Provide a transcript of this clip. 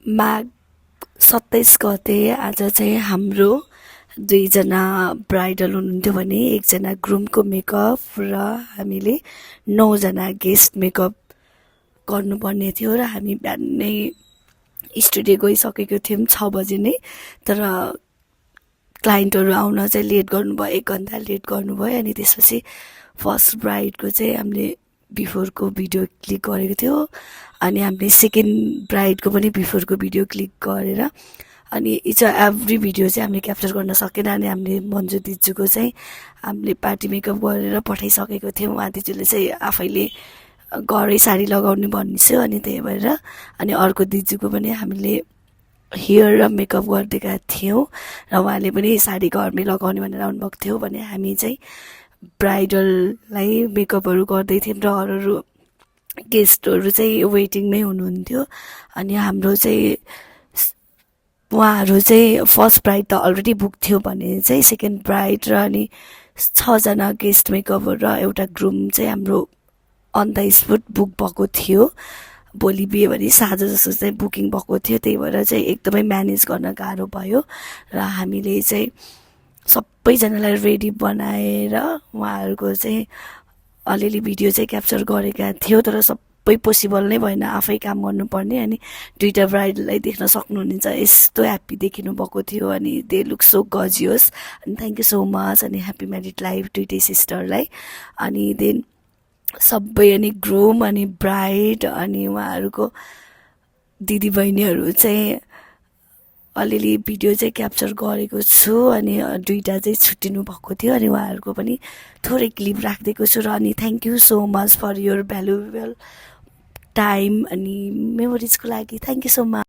माघ 27 गते आज चाहिँ हाम्रो दुईजना ब्राइडल हुनुहुन्थ्यो भने एकजना ग्रुमको मेकअप र हामीले 9जना गेस्ट मेकअप गर्नुपर्ने थियो र हामी बिहानै स्टुडियो गइसकेको थियौँ 6 बजे नै। तर क्लाइन्टहरू आउन चाहिँ लेट गर्नुभयो, 1 घन्टा लेट गर्नुभयो। अनि त्यसपछि फर्स्ट ब्राइडको चाहिँ हामीले बिफोरको भिडियो क्लिक गरेको थियो अनि हामीले सेकेन्ड ब्राइडको पनि बिफोरको भिडियो क्लिक गरेर अनि इच एभ्री भिडियो चाहिँ हामीले क्याप्चर गर्न सकेन। अनि हामीले मन्जु दिजूको चाहिँ हामीले पार्टी मेकअप गरेर पठाइसकेको थियौँ। उहाँ दिजूले चाहिँ आफैले घरै साडी लगाउने भन्नुभयो अनि त्यही भएर अनि अर्को दिजूको पनि हामीले हेयर र मेकअप गरिदिएका थियौँ र उहाँले पनि साडी घरमै लगाउने भनेर आउनुभएको थियो भने हामी चाहिँ ब्राइडललाई मेकअपहरू गर्दै थियौँ र अरू गेस्टहरू चाहिँ वेटिङमै हुनुहुन्थ्यो। अनि हाम्रो चाहिँ उहाँहरू चाहिँ फर्स्ट ब्राइड त अलरेडी बुक थियो भने चाहिँ सेकेन्ड ब्राइड र अनि 6जना गेस्ट मेकअपर र एउटा ग्रुम चाहिँ हाम्रो अन द स्पोट बुक भएको थियो। भोलि बिहे भने साँझ जस्तो चाहिँ बुकिङ भएको थियो, त्यही भएर चाहिँ एकदमै म्यानेज गर्न गाह्रो भयो र हामीले चाहिँ सबैजनालाई रेडी बनाएर उहाँहरूको चाहिँ अलिअलि भिडियो चाहिँ क्याप्चर गरेका थियो। तर सबै पोसिबल नै भएन, आफै काम गर्नुपर्ने। अनि दुईटा ब्राइडलाई देख्न सक्नुहुनेछ, यस्तो ह्याप्पी देखिनु भएको थियो अनि दे लुक सो गजियस। अनि थ्याङ्क यू सो मच अनि ह्याप्पी म्यारिड लाइफ दुइटै सिस्टरलाई। अनि देन सबै अनि ग्रुम अनि ब्राइड अनि उहाँहरूको दिदीबहिनीहरू चाहिँ अलिअलि भिडियो चाहिँ क्याप्चर गरेको छु। अनि दुईटा चाहिँ छुट्टिनु भएको थियो अनि उहाँहरूको पनि थोरै क्लिप राखिदिएको छु। र अनि thank you so much for your valuable time अनि मेमोरिजको लागि थ्याङ्क यू सो मच।